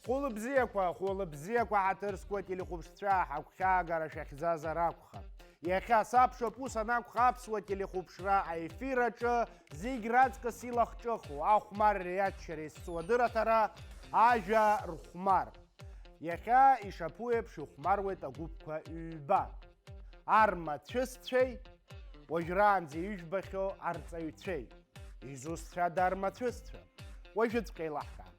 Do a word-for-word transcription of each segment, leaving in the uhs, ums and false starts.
Хәылбзиақәа, хәылбзиақәа, ҳаҭыр зқәу ателехәаԥшцәа, ҳагәхьаагара шәахьӡазар акәхап. Иахьа сабшоуп, ус анакәха, аԥсуа телехәаԥшра аефир аҿы зегь раҵкыс илахҿыху, ахәмарреи аччареи зцу адырраҭара, ажәа рхәмар. Иахьа ишаԥу еиԥш ихәмаруеит агәыԥқәа ҩба. Армацәысцәеи уажәраанӡа ижәбахьоу арҵаҩцәеи. Изусҭцәада армацәысцәа? Уажәыҵәҟьа еилаҳкаап.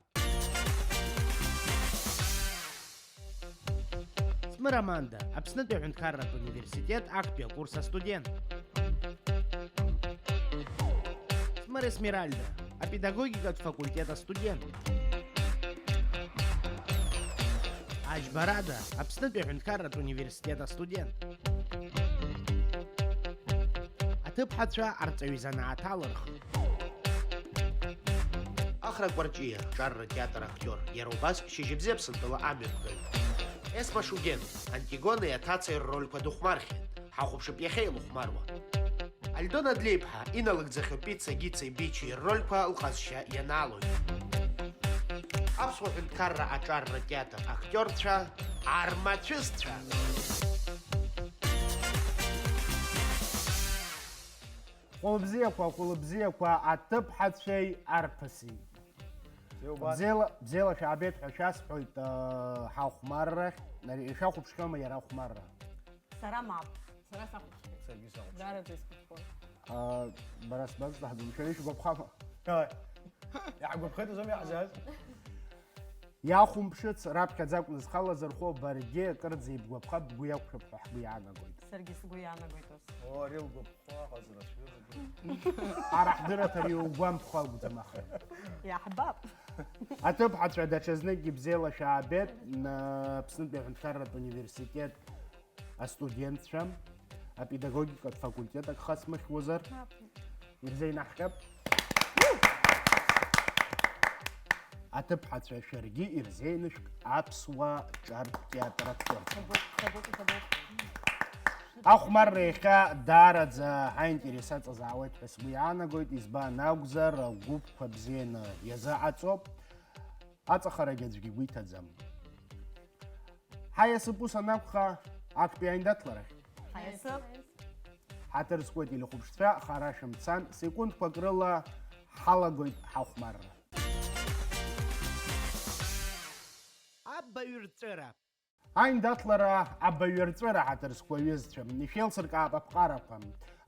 Смыр Аманда, Аԥснытәи аҳәынҭқарратә университет актәи акурс астудент. Смыр Есмеральда, апедагогикатә факультет астудент. Аџьбарада, Аԥснытәи аҳәынҭқарратә университет астудент. Аҭыԥҳацәа арҵаҩы занааҭ алырхит. Ахра Кәарҷиа, Ҿарра театр актиор, иара убас Шьыжьыбзиа Аԥсынтәыла амҩаԥгаҩ. Есма Шугент, Антигонеи Аҭацеи ррольқәа дыхәмархьеит, ҳахәаԥшып иахьа илыхәмаруа. Альдона Длеиԥҳа, иналыгӡахьоу Пицца Гицеи Бичеи ррольқәа лҟазшьа ианаалоит. Аԥсуа ҳәынҭқарра аҿарра театр актиорцәа, армацәысцәа! Хәылбзиақәа, хәылбзиақәа аҭыԥҳацәеи арԥыси. Бзиоуба? Бзиала, бзиала шәаабеит ҳәа шәасҳәоит, э, ҳахәмаррахь. Ари, ишәахәаԥшхьоума иара ахәмарра? Сара мап. Сара сахәаԥшхьеит. Саргьы сахәаԥшхьеит. Даараӡа исгәаԥхоит. А, бара сбазҵаҳәом, шәара ишәгәаԥхама? Ааи. Иаҳгәаԥхеит азоуми иаҳзааз? Иахәмԥшыц, раԥхьаӡа акәны зхала зырхәо, баргьы акырӡа ибгәаԥхап, бгәы иақәшәап ҳәа ҳгәы иаанагоит. Саргьы сгәы иаанагоит ус. О, ари лгәаԥхо аҟазара цәгьоуп. Ҳара ҳдырраҭара иугәамԥхо акәӡам аха. Иаҳбап. Аҭыԥҳацәа даҽазныкгьы бзиала шәаабеит, н-, Аԥснытәи аҳәынҭқарратә университет астудентцәа, апедагогикатә факультет, ак хасмыхьуазар, ирзеинаҳҟьап. Аҭыԥҳацәа шәаргьы ирзеинышәк аԥсуа ҿартә театр актиорцәа. Ҭабуп, ҭабуп, ҭабуп. Ахәмарра иахьа даараӡа ҳаинтерес аҵазаауеит ҳәа сгәы иаанагоит, избан акәзар, агәыԥқәа бзианы иазыҟаҵоуп. Аҵахарагьы аӡәгьы игәы иҭаӡам. Ҳаиасып ус анакәха, актәи аиндаҭларахь. Ҳаиасып. Ҳаҭыр зқәу ателехәаԥшцәа, хара шәымцан, секундқәак рыла ҳалагоит ҳахәмарра. Абаҩрҵәыра. Аиндаҭлара абаҩрҵәыра, ҳаҭыр зқәу аҩызцәа, ишәеилсыркаап аԥҟарақәа.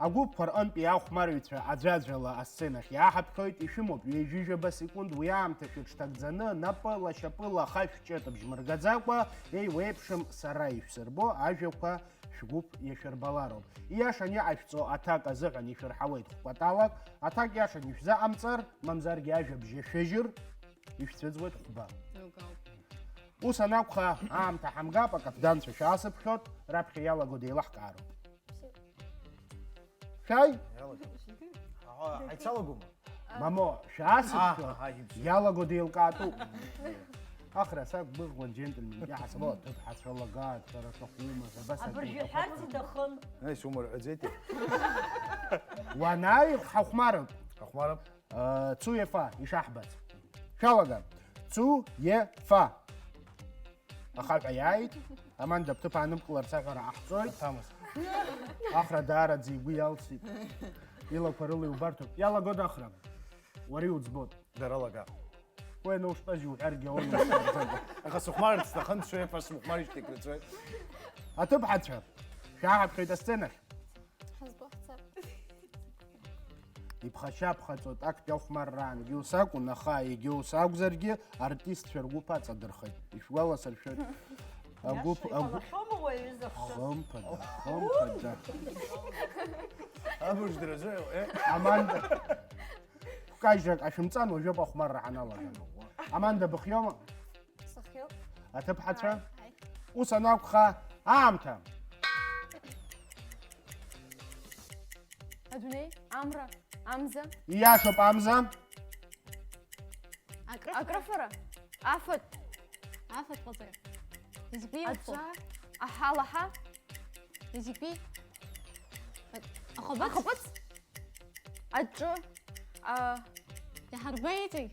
Агәыԥқәа рҟынтәи ахәмарыҩцәа аӡәаӡәала асценахь иааҳаԥхьоит, ишәымоуп ҩажәижәаба секунд, уи аамҭа шәыҽҭагӡаны, напыла, шьапыла, аха шәҷыт бжьмыргаӡакәа, еиуеиԥшым сара ишәсырбо ажәақәа шәгәыԥ иашәырбалароуп. Ииашан иҟашәҵо аҭак азыҳәан ишәырҳауеит хәкәаталак, аҭак иашан ишәзыҟамҵар, мамзаргьы ажәабжь иашәыжьыр, ишәцәыӡуеит хәба. Еилкаауп. Ус анакәха, аамҭа ҳамгап, акаԥданцәа шәаасыԥхьоит, раԥхьа иалаго деилаҳкаароуп. Шәааи? Иалагеит. Аҳа, ҳаицалагома? Мамо, шәаасыԥхьоит, Аҳа, ибжьы. Иалаго деилкаатәуп. Ахра сақәгәыӷуан, џьентльменк иаҳасабала, ҭыԥҳацәа лагааит, ҳәара шәахәума, абас акәу. Абыржәы ҳәарц иҭахын. Ес, умырҳәаӡеитеи? Уанааи, ҳахәмарып. Ҳахәмарып. Э, цу ефа, ишаҳбац. Шәалага. Цу ефа. Ахаҳә иааит, Аманда бҭыԥ ааныбкыларц аҳәара ҟаҳҵоит. Аҭамыз. Ахра даараӡа игәы иалсит. Илақәа рыла иубарҭоуп. Иалагода Ахра? Уара иуӡбоит. Дара лага. Уи ануштәаз иуҳәаргьы ауан усҟан. Аха сыхәмарырц сҭахын, цу ефа сыхәмарижьҭеи крыҵуеит. Аҭыԥҳацәа, шәааҳаԥхьоит асценахь. Ҳазбахәцап. Иԥхашьаԥхаҵоит актәи ахәмарраангьы ус акәын, аха егьа ус акәзаргьы, артистцәа ргәыԥ аҵадырхеит. Ишәгәаласыршәоит. Агәыԥ, иаша агәы-, иҟалахьоума уаҩы изыхәҭаз? Хымԥада, хымԥада. Абыржә дразу, э? Аманда. Кажьак ашәымҵан, уажәоуп ахәмарра ҳаналага. Аманда, быхиоума? Сыхиоуп. Аҭыԥҳацәа? Ааи, ааи. Ус анакәха, аамҭа. Адунеи, амра, амза. Ииашоуп, амза. Акрыфара. Акрыфара. Афатә. Афатә ҟаҵара. Изакәи илфо? Аҵәа. Аҳалаҳа. Изакәи? Ахәабыц. Ахәабыц. Аҿы. А. Иҳарбеитеи?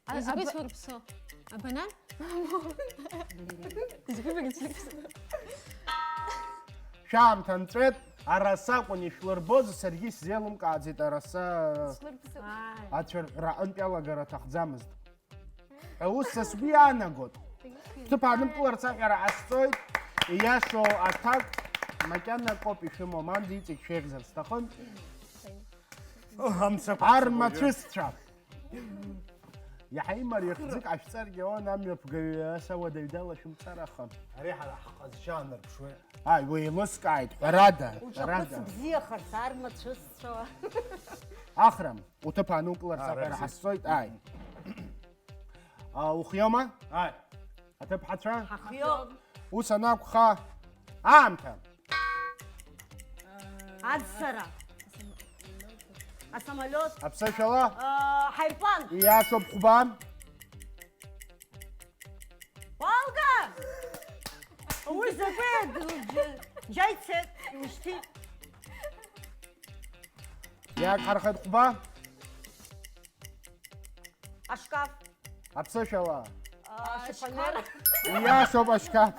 А, изакәи аба-, сурԥсо? Абанан? Зегьы быргыцлыԥс. Шәаамҭа нҵәеит, араса акәын ишәлырбоз, саргьы исзеилымкааӡеит, араса Слырбзыԥ. Ааи. Ацәырҳәра аҟынтә иалагара аҭахӡамызт. Ус са сгәы иаанагоит. Ҭыԥ аанымкыларц аҳәара ҟасҵоит, ииашоу аҭак макьана акоуп ишәымоу, Манда иҵегь шәеиӷьзар сҭахын. Амцақәа Армацәысцәа! Иаҳа имариахӡык ҟашәҵаргьы ауан, амҩаԥгаҩы ас ауадаҩ далашәымҵар, аха. Ари ҳара ҳҟазшьа аанарԥшуеит. Ааи, уеилыскааит, ҳәарада, ҳәарада. Уҿаԥыц бзиахарц армацәысцәала. Ахра, уҭыԥ аанукыларц А, аҳәара рабзиа. Ҟасҵоит, ааи. А, ухиоума? Ааи. Аҭыԥҳацәа? Ҳахиоуп. Ус анакәха, аамҭа. Аӡсара. Асамолиот. Аԥсышәала? Ҳаирплан. Ииашоуп, хәба. Уалга! Уи закәи? Џьа ицеит, иушьҭит. Иагҳархеит, хәба. Ашкаф. Аԥсышәала. Ашифонер. Ииашоуп, ашкаф.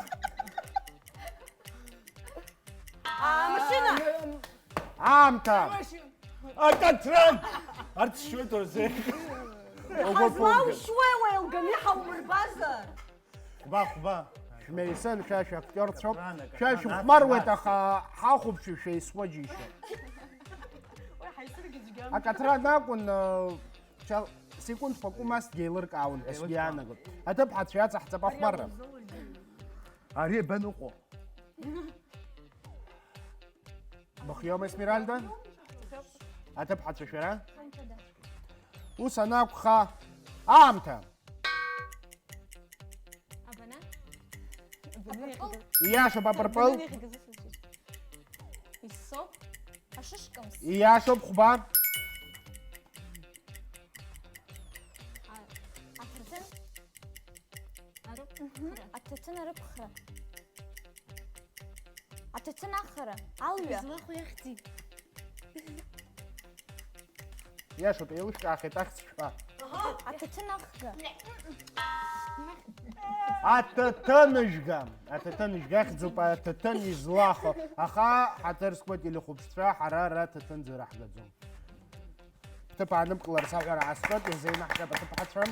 Амашьына. Аамҭа. Акатран! Арҭ сшьуеит рзы. Ҳазмаушьуеи уеилганы иҳаумырбазар? Хәба, хәба. Шәмеисын, шәа шәактиорцәоуп. Акатран, акатран, Шәа шәыхәмаруеит, арҭ аха ҳахәаԥши шәеисуа џьишьо. Уи ҳаисыргьы цәгьам. Акатран акәын, э, шьал-, секундқәак умазҭгьы еилыркаауан ҳәа сгәы Еилыркаауан. Иаанагоит. Аҭыԥҳацәа иаҵаҳҵап ахәмарра. Ари абаныҟәо? Быхиоума, Есмеральда? Аҭыԥҳацәа шәара? Ус анакәха, аамҭа! Абана? Ииашоуп, апырпыл. Иссоуп. Ашышкамс. Ииашоуп, хәба. А, аҭаҭын. Арыԥхра. Аҭаҭын арыԥхра. Аҭаҭын ахара. Алҩа. Излахәу иахьӡи? Иашоуп, еилышәкаахеит ахьӡ шәҳәа. Аҭаҭын ахга. Аҭаҭыныжәга. Аҭаҭыныжәга ахьӡуп аҭаҭын излахо. Аха ҳаҭыр зқәу ателехәаԥшцәа ҳара ара аҭаҭын ӡәыр ҳгаӡом. Ҭыԥ аанымкыларц аҳәара ҟасҵоит, ирзеинаҳшап аҭыԥҳацәа.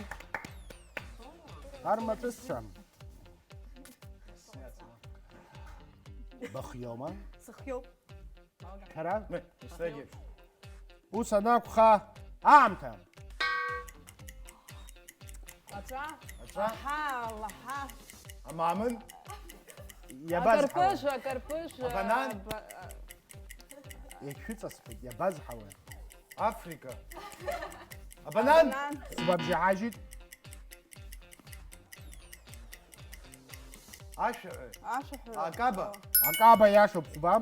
Армаҵәысцәа. Быхиоума? Сыхиоуп. Шәара? Ус анакәха, аамҭа. Аҵәа. Аҵәа. Аҳа, алаҳа. Амаамын. Иабазҳауа? Акарпыжә, акарпыжә, Абанан. Аба-, а- Иагьшәыҵасҳәеит, иабазҳауа? Африка. Абанан. Абанан. Хәба бжьаҳажьит. Ашәаҳәаҩ. Ашәаҳәаҩ. Акаба. Акаба иашоуп, хәба.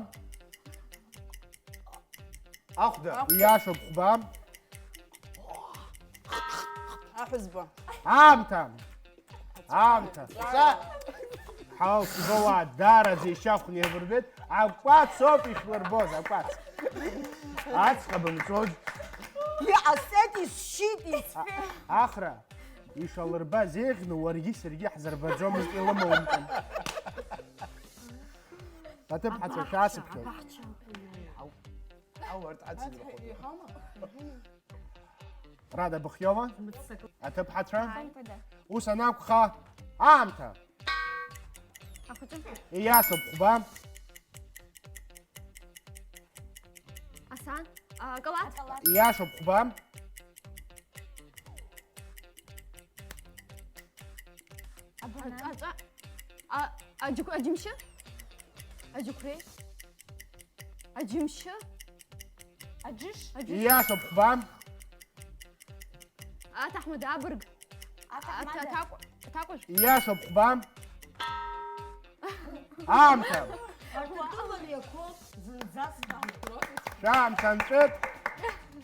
Ахәда. Ахәда. Иашоуп, хәба. Аҳәызба. Аамҭа. Аамҭа. Са. Ҳаусбауаа даараӡа ишьахәны еибырбеит. Акәац ауп ишәлырбоз, акәац. Аҵх абымҵоз. Иҟасҵеит, исшьит, исфеит. Ахра. Ишалырбаз еиӷьны уаргьы саргьы ҳзырбаӡомызт, илымоумкын. Аҭыԥҳацәа шәаасыԥхьоит. Ау, арҭ ацызрахоит. Рада, быхиоума? Аҭыԥҳацәа? Ааи. Ус анакәха, аамҭа! Ахәыҷы. Ииашоуп, хәба. Аса? А, калаҭ? Ииашоуп, хәба. Абанан. Аҵәа, аҵәа. А, аџьықә-, аџьымшьы? Аџьықәреи? Аџьымшьы? Аџьыш? Аџьыш? Ииашоуп, хәба. Аҭаҳмада, абырг. Аҭаҳмада. Аҭа-, аҭакә-, аҭакәажә. Ииашоуп, хәба. Аамҭа. Аҭакәажә иақәоуп зынӡаск. Шәаамҭа нҵәеит.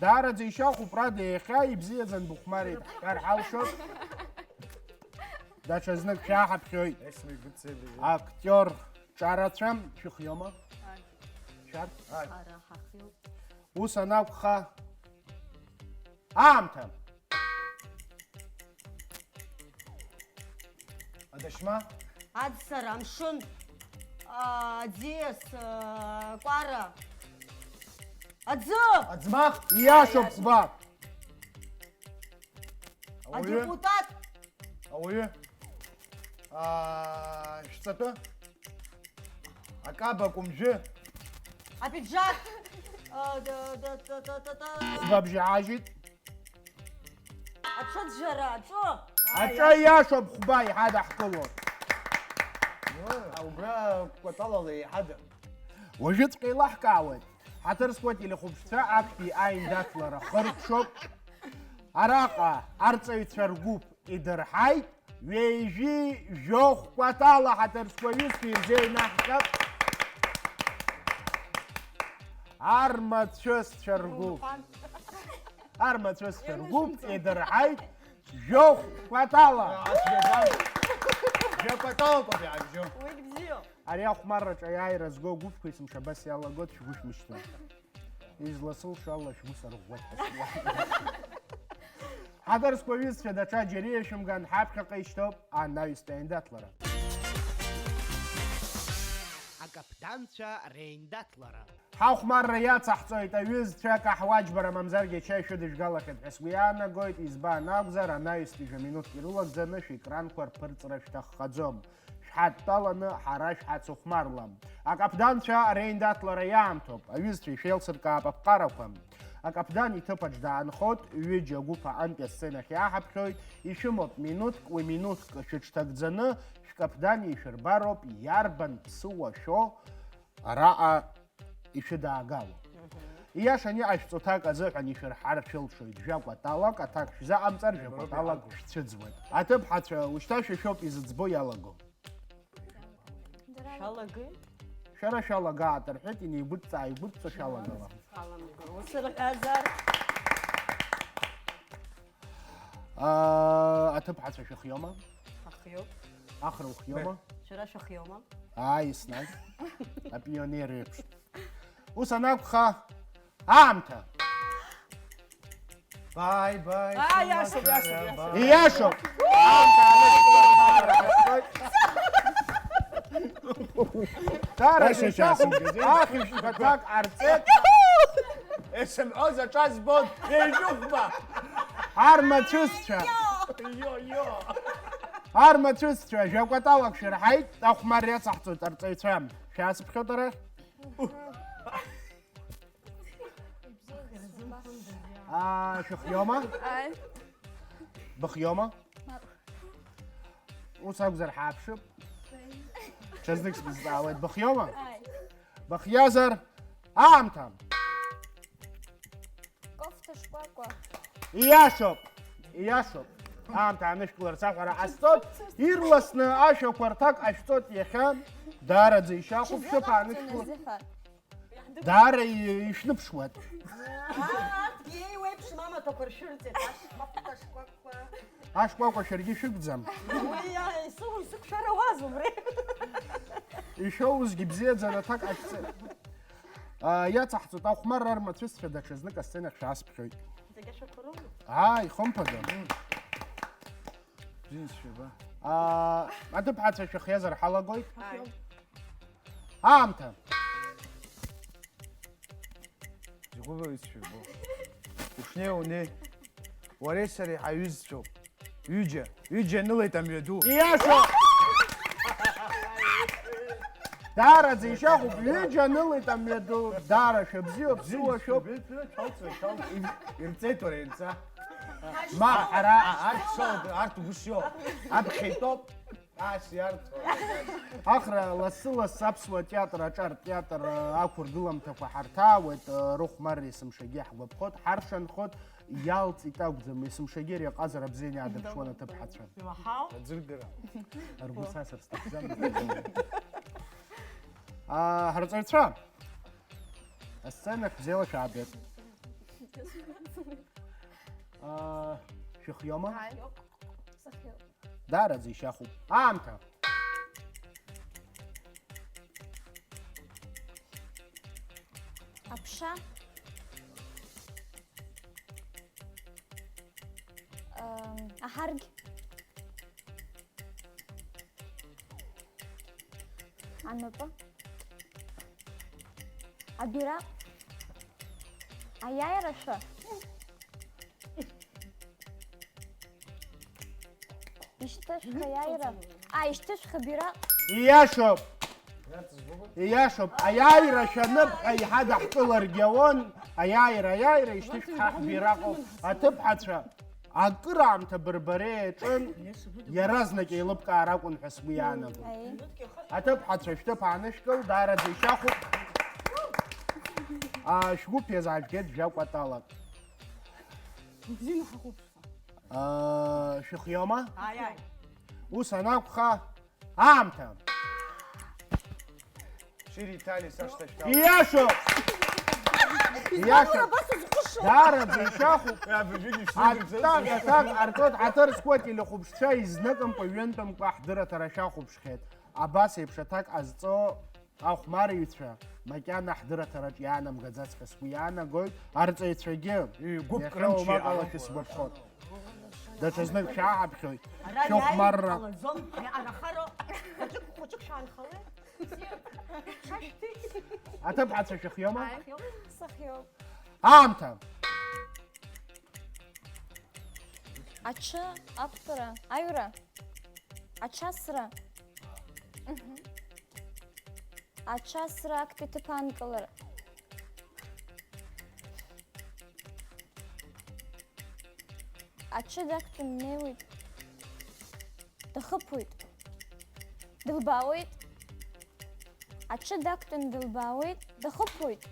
Даараӡа ишьахәуп, Рада, иахьа ибзиаӡаны быхәмарит ҳҳәар ҳалшоит. Даҽа знык шәаҳаԥхьоит. Актиор ҿарацәа, шәыхиоума? Ааи. Шәарҭ? Ааи. Ҳара ҳахиоуп. Ус анакәха, аамҭа! Иашьма. Аӡсара, амшын, а, аӡиас, а, кәара. Аӡы! Аӡмах. Иашоуп, хәба. Ауаҩы. Адепутат! Ауаҩы. Аа, шәҵатәы. Акаба, акәымжәы. Апиджак! А, да, да, да, да, да, да. Хәба бжьаажьит. Аҽыӡәӡәара, аҿы! Аҿа иашоуп, хәба, иҳадаҳкыло. Убра кәаталала еиҳада. Уажәыҵәҟьа еилаҳкаауеит. Ҳаҭыр зқәу ателехәаԥшцәа актәи аиндаҭлара хыркәшоуп. Араҟа арҵаҩцәа ргәыԥ идырҳаит, ҩажәи жәохә кәатала ҳаҭыр зқәу аҩызцәа ирзеинаҳҟьап. Армацәысцәа ргәыԥ. Армацәысцәа ргәыԥ идырҳаит, Жәохә кәатала! Жәа кәаталақәа иаабжьо. Уигь бзиоуп. Ари ахәмарраҿы аиааира зго агәыԥқәа есымша абас иалагоит, шәгәы шәмышьҭуа. Изласылшо ала шәгәы сарӷәӷәеит ҳәа сыуа. Ҳаҭыр зқәу аҩызцәа, даҽа џьариа шәымган, ҳаԥхьаҟа ишьҭоуп анаҩстәи аиндаҭлара. Акаԥданцәа реиндаҭлара. Ҳахәмарра иацаҳҵоит, аҩызцәа, акаҳуа џьбара мамзаргьы ачаи шәыдыжәгалахьеит ҳәа сгәы иаанагоит, избан акәзар, анаҩстәи жәа минуҭк ирылагӡаны шәекранқәа рԥырҵра шәҭаххаӡом. Шәҳадтәаланы ҳара шәҳацыхәмарлам. Акаԥданцәа реиндаҭлара иаамҭоуп, аҩызцәа ишәеилсыркаап аԥҟарақәа. Акаԥдан иҭыԥаҿ даанхоит, ҩыџьа агәыԥ аҟынтәи асценахь иааҳаԥхьоит, ишәымоуп минуҭк, уи минуҭк шәыҽҭагӡаны шәкаԥдан ишәырбароуп, иарбан ԥсыуа шәо араҟа ишәыдаагало. Ииашаны иҟашәҵо аҭак азыҳәан ишәырҳар шәылшоит, жәа кәаталак аҭак шәзаҟамҵар, жәа кәаталак шәцәыӡуеит. Аҭыԥҳацәа, ушьҭа шәа шәоуп изыӡбо иалаго. Шәалагеи? Шәара шәалагаат, рҳәеит, инеигәыдҵа-ааигәыдҵо шәалагала. Ус рҳәазар? Аа, аҭыԥҳацәа шәыхиома? Ҳахиоуп. Ахра ухиома? Шәара шәахиома? Ааи, еснагь. Апионер еиԥш. Ус анакәха, аамҭа! Баи, баи, Аа, иашоуп, иашоуп, иашоуп. Ииашоуп! Дара Ашьа шьаҭас, шьаҭас. Ахьышәҭ аҭак ҟарҵеит. Есымҳәоз аҿа збон, еижәыхәба! Армацәысцәа! Ио, ио! Армацәысцәа, жәа кәаталак шәырҳаит, ахәмарра иацаҳҵоит арҵаҩцәа. Шәаасыԥхьоит арахь. Аа, шәыхиома? Ааи. Быхиома? Мап. Ус акәзар ҳааԥшып. Ҽазнык сбызҵаауеит, быхиома? Ааи. Быхиазар, аамҭа! Кофта шкәакәа. Ииашоуп, ииашоуп. Аамҭа анышәкыларц аҳәара ҟасҵоит. Ирласны ашәақәа рҭак ҟашәҵоит иахьа. Даараӡа ишьахәуп, шәыԥ аанышәкылар. Даара и-, ишәныԥшуеит. Арҭгьы еиуеиԥшым амаҭәақәа ршәырҵеит, ашкәакәа, шкәакәа. Ашкәакәа шәаргьы шәықәӡам. Уи, а, ису-, исықәшәарауаз убри. Ишәоузгьы бзиаӡаны аҭак ҟашәҵеит. А, иацаҳҵоит ахәмарра армацәысцәа, даҽазнык асценахь шәаасԥхьоит. Зегь ашәақәа роума? Ааи, хымԥада. Бзиа сшәаба. А, аҭыԥҳацәа шәыхиазар ҳалагоит. Ааи. Аамҭа. Зыгәыба ицәшәырбо. Ушнеи унеи. Уареи сареи ҳаҩызцәоуп. Ҩыџьа, ҩыџьа анылеит амҩаду. Ииашоуп! Даараӡа ишьахәуп, ҩыџьа анылеит амҩаду. Даара шәыбзиоуп, сыуашәоуп. Ир-, ирҵеит уара, ирҵа. Ма, ара, а, арҭ шоу, арҭ угәы шиоу. Аԥхьа итәоуп. Ас иарҭо. Ахра лассы-лассы аԥсуа театр аҿар, театр ақәыргыламҭақәа ҳарҭаауеит, рыхәмарра есымшагьы иаҳгәаԥхоит, ҳаршанхоит, иалҵит акәӡам, есымшагьы ари аҟазара бзианы иаадырԥшуан аҭыԥҳацәа. Иуаҳау? Аӡыргара. Ргәы сасыр сҭахӡам. А, ҳарҵаҩцәа! Асценахь бзиала шәаабеит. А, шәыхиома? Ааи. Сыхиоуп. Даараӡа ишьахәуп. Аамҭа! Аԥша. Ам, аҳаргь. Анапы. Абираҟ. Аиааира шәа. Ишьҭышәха аиааира. А, ишьҭышәха бираҟ. Ииашоуп. Ииашоуп. Аиааира шәаныԥҳәа еиҳа даҳтәыларгьы ауан. Аиааира, аиааира, ишьҭышәха ҳбираҟ ауп. Аҭыԥҳацәа. Акыраамҭа бырбареи аҿын иаразнак еилыбкаар акәын ҳәа сгәы иаанагон. Аиеи. Аҭыԥҳацәа шәҭыԥ аанышәкыл, даараӡа ишәахәуп. А, шәгәыԥ иазаажәгеит жәа-кәаталак. Бзианы ҳахәаԥшуа. А, шәыхиома? Аиеи. Ус анакәха, аамҭа! Шьыри, Ҭали, сашҭа шәҭалоит. Ииашоуп! Ииашоуп! Абас узҟәышуа! Даараӡа ишәахәуп! Иа, абыржәгьы шәзыдырҵоит. Аҭак, аҭак ҟарҵоит, ҳаҭыр зқәу ателехәаԥшцәа изныкымкәа ҩынтәымкәа ҳдырраҭара шәахәаԥшхьеит. Абас еиԥш аҭак ҟазҵо ахәмарыҩцәа макьана ҳдырраҭараҿ иаанамгаӡац ҳәа сгәы иаанагоит. Арҵаҩцәагьы Ҩ-гәыԥк иахьа рымчи уамак ала аҳ- шәысгәаԥхоит. Даҽазнык шәааҳаԥхьоит. Ара шәыхәмарра. Иааиз ҟалаӡом, иаарахароуп. Хәыҷык, хәыҷык шәаанхауеит. Шәашәҭи. Аҭыԥҳацәа шәыхиома? Ааи. Сыхиоуп. Аамҭа. Аҽы ақәтәара, аҩра, аҽасра. Мгм. Аҽасра актәи ҭыԥ анкылара. Аҽы дақәтәан днеиуеит. Дахыԥоит. Дылбаауеит. Аҽы дақәтәан дылбаауеит. Дахыԥоит.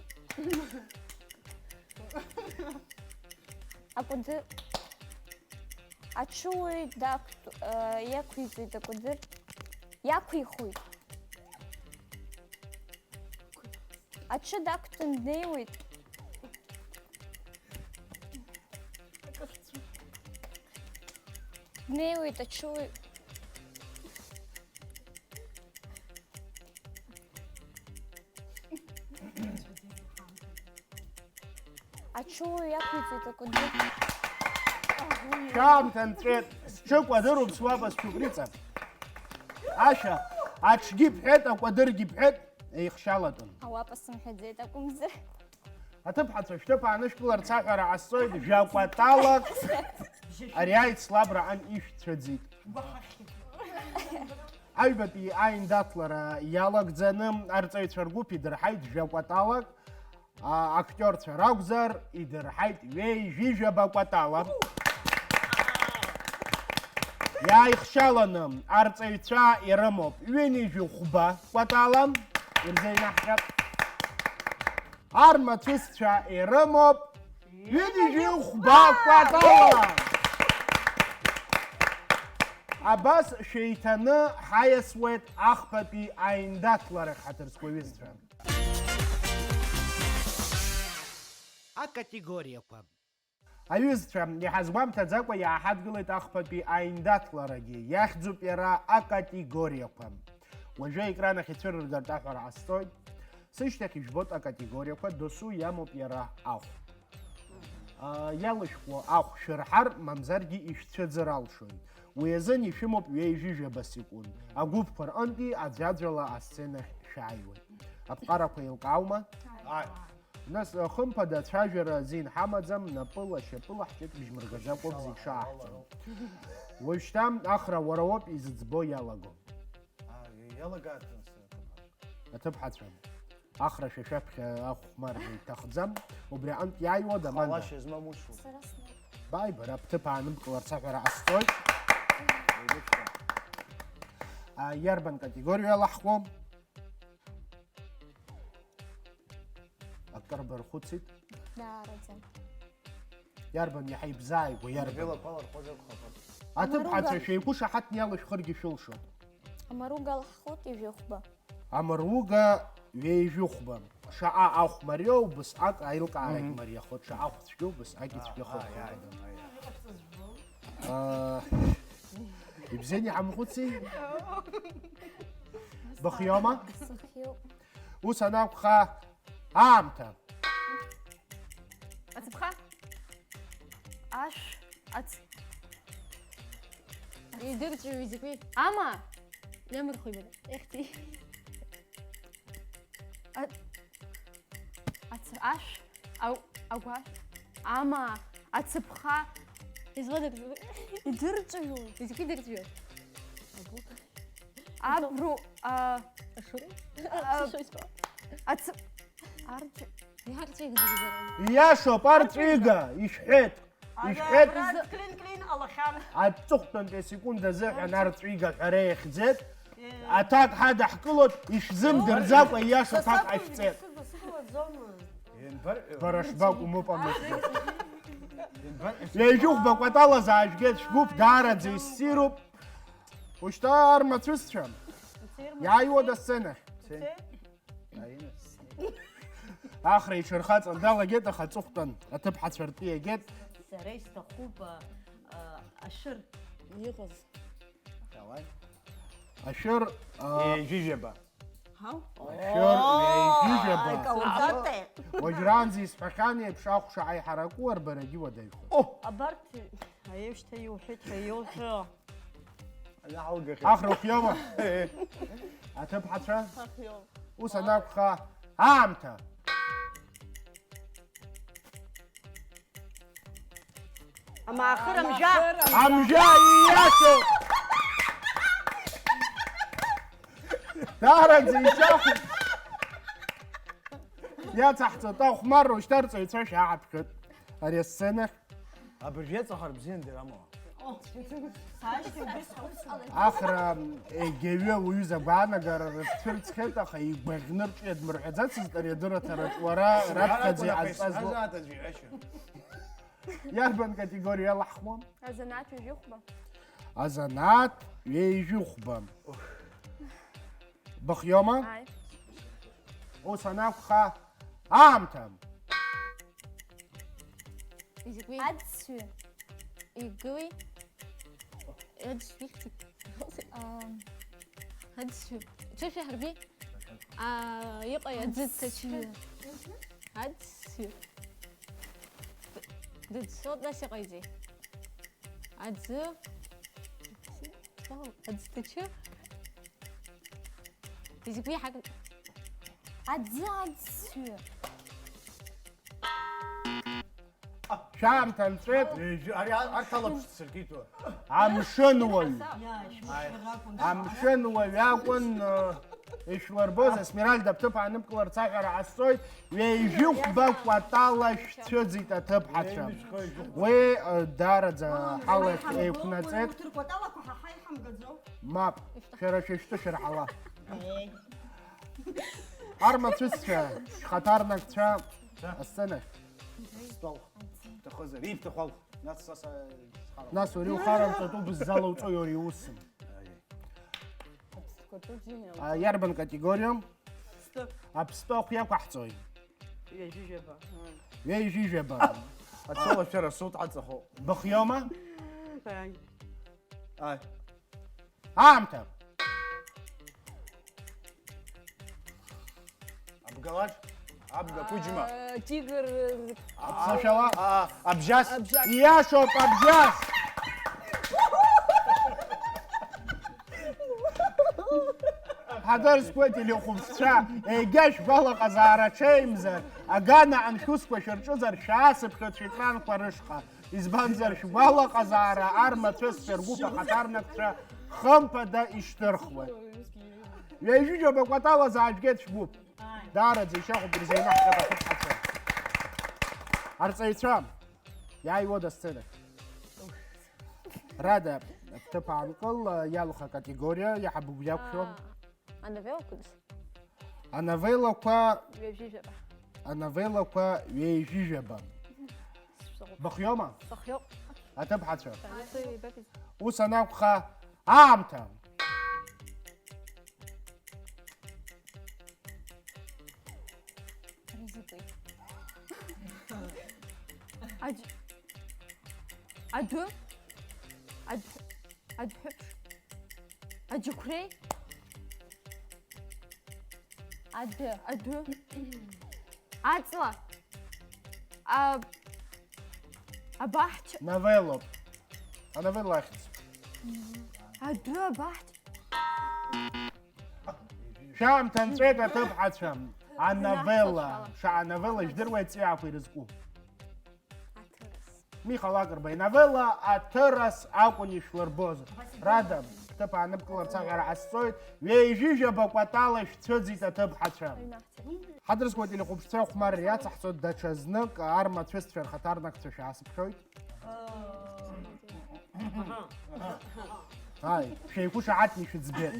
Акәадыр. Аҽуаҩ дақәтә-, э, иақәиҵоит акәадыр. Иақәихуеит. Аҽы дақәтәан днеиуеит. Днеиуеит аҽуаҩ. Аҽуаҩ иақәиҵеит акәадыр. Шәаамҭа нҵәеит, сҽы кәадыруп суапа сҽыкәриҵа. Ашәа, аҽгьы бҳәеит, акәадыргьы бҳәеит, еихшьалатәын. Ауапа сымҳәаӡеит акәымзар. Аҭыԥҳацәа шәҭыԥ аанышәкыларц аҳәара ҟасҵоит, жәа-кәаталак ари аицлабра аан ишәцәыӡит. Аҩбатәи аиндаҭлара иалагӡаны арҵаҩцәа ргәыԥ идырҳаит жәа-кәаталак, а, актиорцәа ракәзар, идырҳаит ҩеижәижәаба кәатала. Иааихшьаланы арҵаҩцәа ирымоуп ҩынҩажәи хәба кәатала, ирзеинаҳҟьап. Армацәысцәа ирымоуп ҩынҩажәи хәба кәатала. Абас шәеиҭаны ҳаиасуеит ахԥатәи аиндаҭларахь, ҳаҭыр зқәу аҩызцәа. Акатегориақәа. Аҩызцәа, иҳазгәамҭаӡакәа иааҳадгылеит ахԥатәи аиндаҭларагьы, иахьӡуп иара акатегориақәа. Уажәы аекран ахь ицәырыргартә аҳәара ҟасҵоит. Сышьҭахь ижәбоит акатегориақәа, досу иамоуп иара ахә. А, иалышәхуа ахә шәырҳар, мамзаргьы ишәцәыӡыр алшоит. Уи азын ишәымоуп ҩеижәижәаба секунд. Агәыԥқәа рҟынтәи аӡәаӡәала асценахь шәааиуеит. Аԥҟарақәа еилкааума? Ааи. Нас, хымԥада, ацәажәара азин ҳамаӡам, напыла, шьапыла ҳҷыт бжьмыргаӡакәоуп зегь шааҳҵо. Уажәшьҭа, Ахра, уара уоуп изыӡбо иалаго. А, иалагааит, нас, аҭыԥҳацәа. Аҭыԥҳацәа. Ахра шәа шәаԥхьа ахәмарра иҭахӡам. Убри аҟынтә иааиуада, Аманда? Ҟалашьа змам усуп. Сара сна. Бааи, бара бҭыԥ ааныбкыларц аҳәара ҟасҵоит. А, иарбан категориала ҳхәо? Акыр бархәыцит. Даараӡа. Иарбан иаҳа ибзааигәа, иарбан? Амаруга. Аҭыԥҳацәа, шәеиқәышаҳаҭны иалышәхыргьы шәылшоит. Амаруга лаҳхәыти жәохәба. Амаруга ҩеижәохәба. Шаҟа ахә мариоу, убасҟак аилкаарагь мариахоит, шаҟа ахә цәгьоу, убасҟак ицәгьахоит. Аа, ибзианы иҳамхәыци? Быхиоума? Сыхиоуп. Ус анакәха, аамҭа. Ацыԥха. Ашә, ац-, идырҵәиуеит закәи? Ама? Иамырхәеи бара? Ехьти. А-, ацә-, ашә, ау-, агәашә, амаа, ацаԥха. Излыдырҵо. Идырҵәиоу. Изакәи дырҵәиоу? Абру, а, Ашуры? А, Сышоит. Ацаԥ-, арҵәи-, иарҵәигӡа. Иашоуп, арҵәига, ишәҳәеит. Ишәҳәеит. Абра клин-клин алахьан. Аҵыхәтәантәи асекунд азыҳәан арҵәига ҳәара иахьӡеит. Аҭак ҳадаҳкылоит, ишәзымдырӡакәа ииашоу ҭак ҟашәҵеит. Бара шбакәу, моуп амыхьӡ. Ҩажәи хәба кәатала заажәгеит шәгәыԥ, даараӡа иссируп. Ушьҭа армацәысцәа, иааиуада асценахь? Ахра иҽырхаҵан далагеит, аха аҵыхәтәан аҭыԥҳацәа ртәы иагеит. Сара исҭахуп, а, а, ашәыр. Иҟаз. Давай. Ашәыр, а, Ҩажәижәаба. Ҳау? Ашәыр, ҩажәижәаба. Икауӡате. Уажәраанӡа исҳәахьан еиԥш, ахәша аиҳараку арбарагьы уадаҩхоит. О! Абарҭ, аиеишьҭа иуҳәеит ҳәа иуҳәо. Анаҳаугахьеит. Ахра ухиома? Аҭыԥҳацәа? Ахиоуп. Ус анакәха, аамҭа! Амаахыр амжәа! Амжәа, ииашоуп! Даараӡа ишахәа! Иацаҳҵоит ахәмарра, ушьҭа арҵаҩцәа шәааҳаԥхьоит ари асценахь. Абыржә иаҵахар бзиан дара амала. Ахра егьаҩы уҩыза агәаанагара рыцәцәырҵхьеит, аха игәаӷьны рҿы иадмырҳәаӡацызт ари адырраҭараҿ уара раԥхьаӡа иҟазҵаз ло-. Иарбан категориа иалаҳхуан? Азанааҭ ҩажәихәба. Азанааҭ ҩажәихәба. Быхиома? Ааи. Ус анакәха, аамҭа! Изакәи? Аӡсҩы. Игылеи? Аӡсҩы ихьӡ. Ам, аӡсҩы. Ҽышәа ҳарби? А, иҟаи аӡы ҭачы? Аӡсҩы. Дыӡсо, нас иҟаиҵеи? Аӡы. Аӡы ҭачы. Изакәи ҳак-, аӡы, аӡсҩы. Шәаамҭа нҵәеит. Ежь-, ари а-, арҭ алаԥш сыркит уа. Амшынуаҩ. Амшынуаҩ акәын, э, ишәлырбоз, Есмеральда, бҭыԥ ааныбкыларц аҳәара ҟасҵоит. Ҩажәихәба кәатала шәцәыӡит аҭыԥҳацәа. Уи, э, даараӡа ҳалахь еиқәнаҵеит. Урҭ ркәаталақәа ҳа ҳаиҳамгаӡо? Мап, шәара шәышәтәы шәырҳауа. Еи. Армацәысцәа, шәхаҭарнакцәа, асценахь. Стәала. Бҭахызар, ибҭаху алху. Нас са, са, схароуп. Нас уара иухарамҵо атәы быззалоуҵои уара иусын? Аиеи. Аԥстәқәа рҿы бзианы иалҵуеит. А, иарбан категориоу? Аԥстәы. Аԥстәы ахә иақәаҳҵои? Ҩажәижәаба. Ҩажәижәаба. Ацәылашәара сут аҵахо. Быхиома? Аи. Аи. Аамҭа! Абгалаџ, абга қәыџьма. А, тигр, э, Аԥсашәала? А, абжьас. Абжьас. Ииашоуп, абжьас! Ҳадыр зқәыт илихәыԥшцәа, егьа шәгәалаҟазаара ҽеимзар, агана аншәусқәа шәырҿызар, шәаасыԥхьоит шәекранқәа рышҟа. Избанзар, шәгәалаҟазаара армацәысцәа ргәыԥ ахаҭарнакцәа хымԥада ишьҭырхуеит. Ҩажәижәаба кәатала заажәгеит шәгәыԥ. Даараӡа ишьахәуп ирзеинаҳҟьап аҭыԥҳацәа. Арҵаҩцәа, иааиуада асценахь? Рада, аҭыԥ аанкыл, иалха акатегориа, иаҳа быгәы иақәшәо. Ановеллақәа. Ановеллақәа. Ҩажәижәаба. Ановеллақәа ҩажәижәаба. Сшәыхәа. Быхиома? Сыхиоуп. Аҭыԥҳацәа. Ус анакәха, аамҭа! Ари закәи? Аџь-, адәы? Адә-, адәҳәыԥш? Аџьықәреи? Адәы. Адәы. Аҵла. А-, абаҳча. Новеллоуп. Ановелла ахьӡ. Адәы, абаҳча. Шәаамҭа нҵәеит, аҭыԥҳацәа. Ановелла, шаҟа ановелла жәдыруеи аҵиаақәа ирызку? Аҭырас. Миха Лакрба иновелла Аҭырас акәын ишәлырбоз. Рада, бҭыԥ ааныбкыларц аҟара ҟасҵоит. Ҩеижәижәаба кәатала шәцәыӡит аҭыԥҳацәа. Ҳадрызго телехәаԥшцәа хәмарра иацаҳҵоит даҽа знык, армацәысцәа рхаҭарнакцәа шәаасыԥхьоит. Ааи, шәеиқәышаҳаҭны ишәыӡбеит.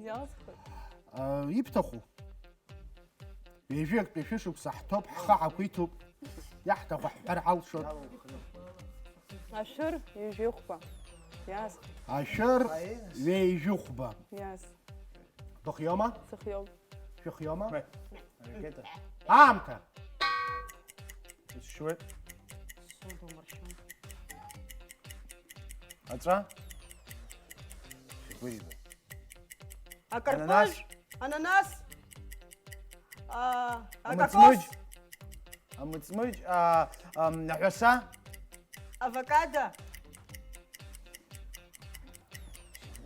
Иалсхуеит. Ибҭаху? Ҩажәи актәи шәышықәса ҳҭоуп, ҳхы ҳақәиҭуп, иаҳҭаху ҳҳәар ҳалшоит. Ашәыр ҩажәихәба. Иааз. Ашәыр ҩажәихәба. Иааз. Быхиоума? Сыхиоуп. Шәыхиоума? Аамҭа. Исшьуеит. Аҵәа. Шәгәеиба. Акартоф. Ананас. Ананас. А, акокос. Амыҵмыџь. Амыҵмыџь, а, ам, аҳәаса. Авокадо.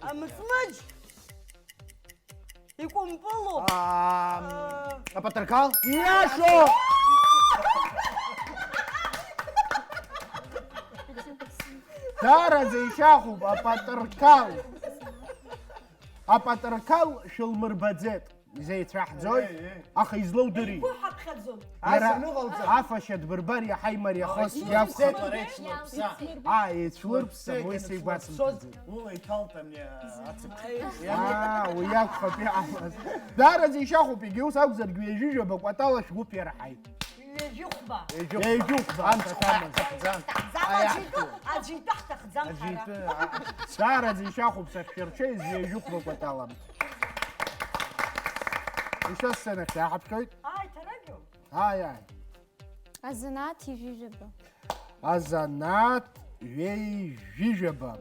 Амыҵмыџь. Икәымпылу. Ам, а, апатырқал. Иашоуп! Даараӡа ишьахәуп апатырқал. Апатырқал шәылмырбаӡеит, изеицәаҳӡоит, еи, еи, аха излоудыри? Игәы ҳаԥхьаӡом. Иара ас аныҟалҵа, афашьа дбырбар иаҳа имариахоз, ааи, иакәхап. Еицәлырԥса, еицәлырԥса. Ааи, еицәлырԥса, уи сеигәасымҭаӡеит. Ула иҭалт ани ацыԥхь. Ааи. Аа, уи акәхап иҟалаз. Даараӡа ишьахәуп, егьа ус акәзаргь, ҩажәижәаба кәатала шәгәыԥ иарҳаит. Ҩажәихәба. Ҩажәихәба. Амцхә ҳаҭахӡам. Ҳаҭахӡам, аӡәы итәы, аӡәы итәы ҳҭахӡам ҳара. Аӡәы итәы, а, даараӡа ишьахәуп сахьшәырҽеиз, ҩажәихәба кәатала. Ишьа сценахь иааҳаԥхьоит. Ааи, ҭарагьу? Ааи, ааи. Азанааҭ ҩажәижәаба. Азанааҭ ҩажәижәаба.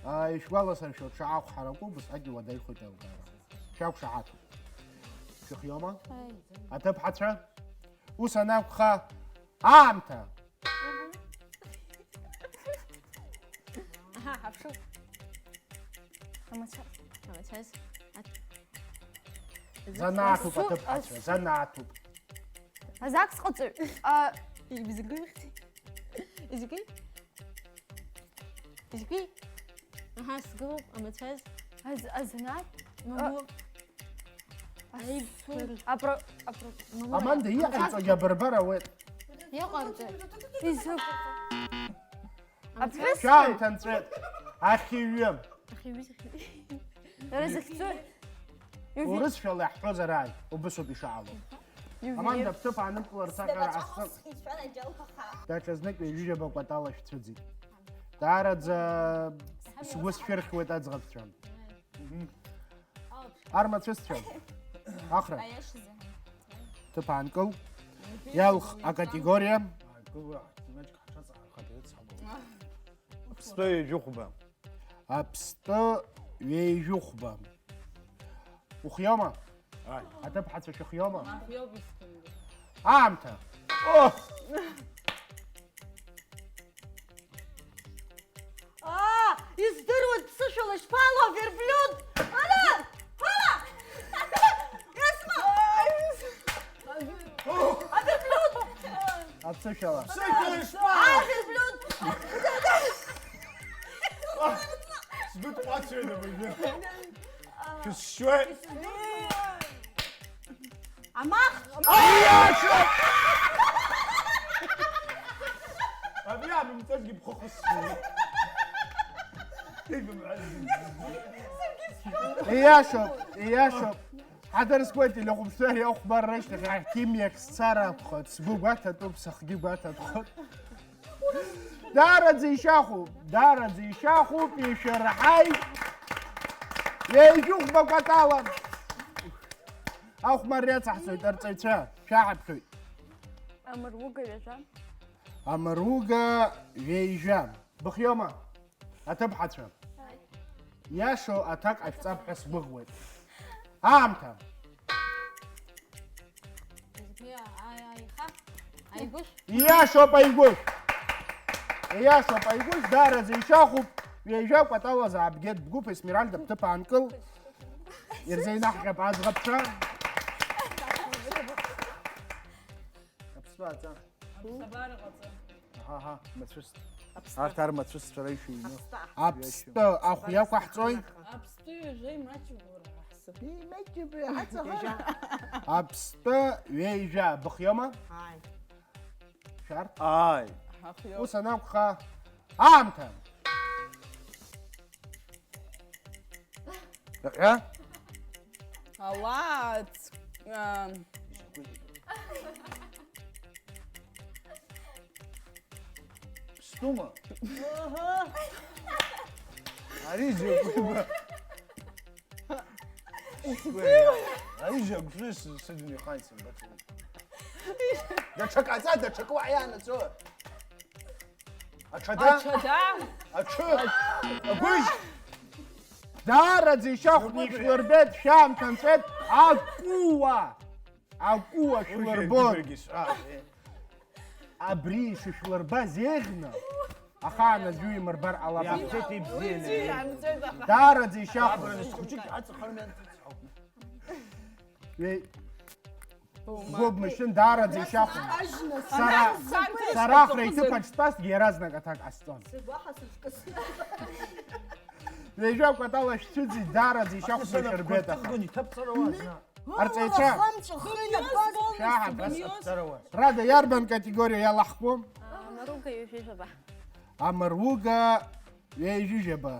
А, ишәгәаласыршәо, ҽа ахә ҳараку, убасҟак иуадаҩхоит аилкаара. Шәақәшаҳаҭуп. Шәыхиоума? Ааи. Аҭыԥҳацәа? Ус анакәха, аамҭа! Аҳа, ҳаԥшуп. Амацәаз. Амацәаз. Аҭ-, Занааҭуп, асу-, аҭыԥҳацәа, ас-, занааҭуп. Азакс ҟаҵаҩ. А, изакәи? Изакәи? Изакәи? Аҳа, сгылоуп, амацәаз. Аз-, азанааҭ? Мамоу. А, аиб-, апро-, апро-, мамоу. Аманда иҟаиҵогьы абырбар ауеит. Иҟарҵоит. Изакә-, аԥҳәыс? Шәаамҭа нҵәеит. Ахьыҩы. Ахьыҩы, ахьыҩы. Дара зыхьӡу. Урысшәала иаҳҳәозар ааи, убысоуп ишаало. Иуверир. Аманда, бҭыԥ ааныбкыларц аҟара ҟасҵап. Даҽазнык ҩажәижәаба кәатала шәцәыӡит. Даараӡа сгәы сшәырхьуеит аӡӷабцәа. Армацәысцәа. Ахра. Аиашазы. Ҭыԥ аанкыл. Иалх акатегориа. Аԥстәы ҩажәихәба. Аԥстәы ҩажәихәба. Ухиоума? Ааи. Аҭыԥҳацәа шәыхиоума? Аамҭа. О! Аа, издыруеит, ԥсышәала ишԥалоу, аверблиуд? Ара! Ара! Есма! Аверблиуд! Аԥсышәала. Ԥсышәала ишԥа? Аверблиуд! Сгәы ҭҟәацәоит абыржәы. Шәысшьуеит. Амах! Иашоуп! Абри амымҵазгьы бхы хысхуеит. Ииашоуп, ииашоуп. Ҳаҭыр зқәу ателехәаԥшцәа ари ахәмарра ашьҭахь аҳақьым иахь сцар акәхоит. Сгәы гәаҭатәуп, сыхгьы гәаҭатәхоит. Даараӡа ишьахәуп, даараӡа ишьахәуп, ишәырҳаит. Ҩажәихәба кәатала. Ахәмарра иацаҳҵоит, арҵаҩцәа, шәаҳаԥхьоит. Амыруга ҩажәа. Амыруга ҩажәа. Быхиоума? Аҭыԥҳацәа. Иашоу аҭак ҟашәҵап ҳәа сгәыӷуеит. Аамҭа. Изакәи, а-, а-, аиха? Аигәышә? Иашоуп аигәышә. Иашоуп аигәышә, даараӡа ишьахәуп, ҩажәа кәатала заабгеит бгәыԥ Есмеральда бҭыԥ аанкыл. Ирзеинаҳҟьап аӡӷабцәа. Аԥсны аҵа. Аҳа, аҳа, мацәыст. Арҭ ар мацәыстцәа раишәа иҩны. Аԥстәы ахә иақәаҳҵои? Аԥстәы ҩажәа имаҷуп уара, ҳасаб. Имаҷуп, ҳаҵаҳәа. Аԥстәы ҩажәа быхиома? Ааи. Шәарҭ? Ааи. Ус анакәха, аамҭа! Ҳәа? Ауаа ц-, а, Стәума? Ари зегь угәы. Ари зегь угәы сыдын ихаан сымбацәеит. Даҽак аҵа, даҽакы уаҳа иаанаҵо. Аҽада? Аҽада? Аҽы? Агәыжь? Даараӡа ишьахәны ишәлырбеит, шәаамҭа нҵәеит, акәуа! Акәуа шәлырбон! Абри ишышәлырбаз еиӷьны, ахаан аӡәы имырбар ҟалап. Иаҳфеит ибзианы. Даараӡа ишьахәын. Абра схәыҷык аҵахармҩан. Уи Гәыбмышьын даараӡа ишьахәын. Сара, сара ахра иҭыԥаҿ стәазҭгьы иаразнак аҭак ҟасҵон. Ҩажәа кәатала шәцәыӡит, даараӡа ишьахәны шәырбеит аха. Арҵаҩцәа. Шәаҳаҭ. Рада, иарбан категориа иалаҳхуа? Амаруга ҩажәижәаба. Амаруга ҩажәижәаба.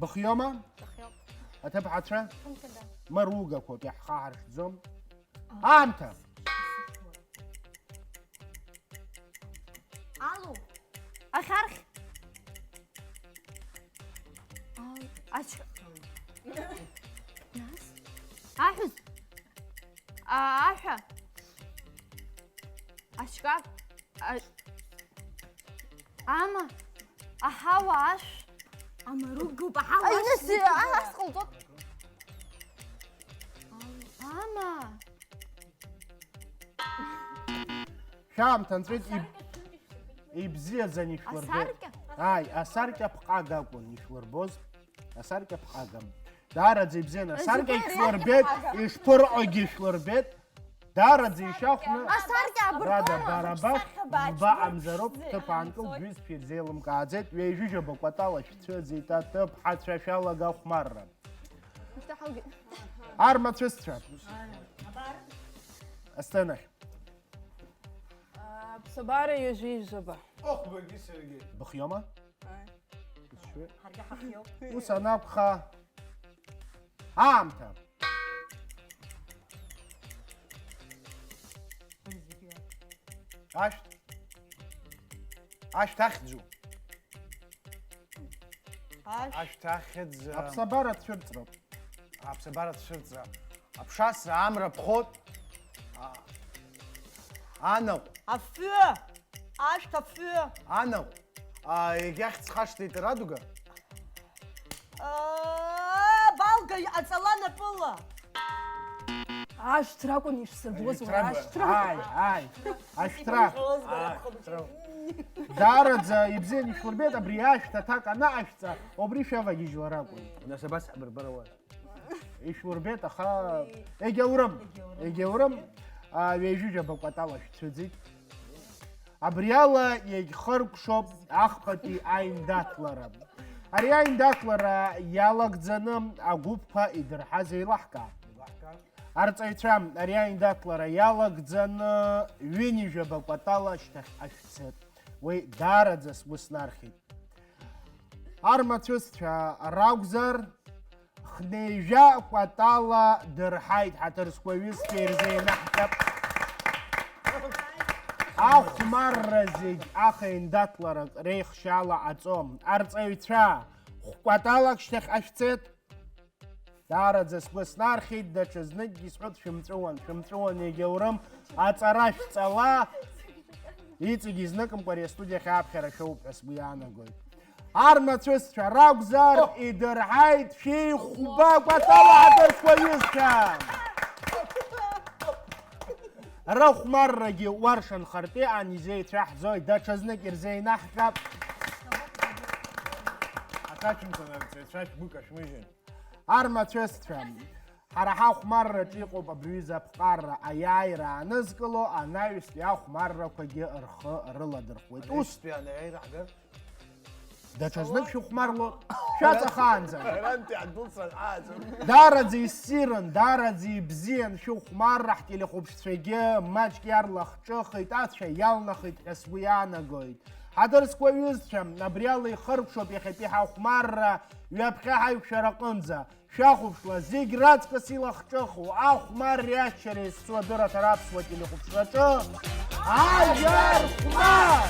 Быхиома? Быхиоуп. Аҭыԥҳацәа? Хымԥада. Маругақәоуп, иаҳхаҳаршҭӡом. Аамҭа! Алу. Ахьархь. Ал-, ач-, нас? Аҳәыс. А, аҳәа. Ашькаф. А-, ама. Аҳауа ашә. Амаругоуп, аҳауа ашә. Аиныс, а, ас ҟалҵоит. Ама. Шәаамҭа нҵәеит, иб-, ибзиаӡаны ишәлырбеит. Асаркьа? Ааи, асаркьа ԥҟага акәын ишәлырбоз. Асаркьа ԥҟага. Даараӡа ибзианы. Асаркьа ишәлырбеит, ишԥырҟьогьы шәлырбеит. Даараӡа ишьахәны. Асаркьа абыржәы. Рада, бара абас, сахьа бач, баамзароуп, бач, ҭыԥ аанкыл, бач, бҩызцәа ирзеилымкааӡеит, ҩажәижәаба кәатала шәцәыӡит аҭыԥҳацәа, шәалага ахәмарра. Армацәысцәа. Асценахь. Аԥсабара ҩажәижәаба. Ох, бгьы саргьы. Быхиома? Ааи. Ус анакәха, аамҭа. Ашәҭ. Ашәҭ ахьӡу. Ашәҭ ахьӡ, а, аԥсабара цәырҵроуп. Аԥсабара цәырҵра. Аԥшасра, амра ԥхоит. А, анаҟә. Афҩы! Ашәҭ афҩы! Анаҟә. А, егьахьӡ хашҭеит Радуга. Аа, балга аҵала напыла! Ашәҭра акәын ишсырбоз уара, ашәҭра. Ааи, ааи, ашәҭра. Даараӡа ибзианы ишәлырбеит абри ашәҭ аҭак анаҟашәҵа, убри шәавагьежьлар акәын. Нас абас ҳбырбаруан. Ишәлырбеит, аха егьаурым, егьаурым. А, ҩажәижәаба кәатала шәцәыӡит. Абри ала иагьхыркәшоуп ахԥатәи аиндаҭлара. Ари аиндаҭлара иалагӡаны агәыԥқәа идырҳаз еилаҳкаап. Арҵаҩцәа, ари аиндаҭлара иалагӡаны ҩынҩажәаба кәатала шьҭахьҟа шәцеит. Уи даараӡа сгәы снархьит. Армацәысцәа ракәзар, хнеижәа кәатала дырҳаит, ҳаҭыр зқәу аҩызцәа ирзеинаҳҵап. Ахәмарра зегь ахеиндаҭларак реихшьаала ҟаҵом. Арҵаҩцәа, хә-кәаталак шьҭахьҟа шәцеит. Даараӡа сгәы снархьит, даҽазныкгьы исҳәоит, шәымҵәуан, шәымҵәуан, егьаурым, аҵара шәҵала, иҵегьы изныкымкәа ари астудиа ахь ааԥхьара шәоуп ҳәа сгәы иаанагоит. Армацәысцәа ракәзар, идырҳаит шәи хәба кәатала ҳаҭырқәа ҩызцәа. Рыхәмаррагьы уаршанхартә иҟан, изеицәаҳӡои, даҽазнык ирзеинаҳҟьап. Аҭаҷымҭан арҵаҩцәа шәгәы кашәмыжьын. Армацәысцәа, Ҳара ҳахәмарраҿы иҟоуп абри аҩыза аԥҟарра, аиааира аанызкыло анаҩстәи ахәмаррақәагьы рхы рыладырхәуеит. Ус, Анаҩстәи анаиааира ҳгар? Даҽазнык шәыхәмарло шәаҵахаанӡа. Арантәи ҳдәылҵран ааӡароуп. Даараӡа иссирын, даараӡа ибзиан шәыхәмарра, ҳтелехәаԥшцәагьы маҷк иарлахҿыхит, ацәа иалнахит ҳәа сгәы иаанагоит. Ҳаҭыр зқәу аҩызцәа, абри ала ихыркәшоуп иахьатәи ҳахәмарра, ҩаԥхьа ҳаиқәшәара аҟынӡа. Шәахәаԥшла, зегь раҵкыс илахҿыху, ахәмарреи аччареи зцу адырраҭара аԥсуа телехәаԥшраҿы, Ажәархәмар!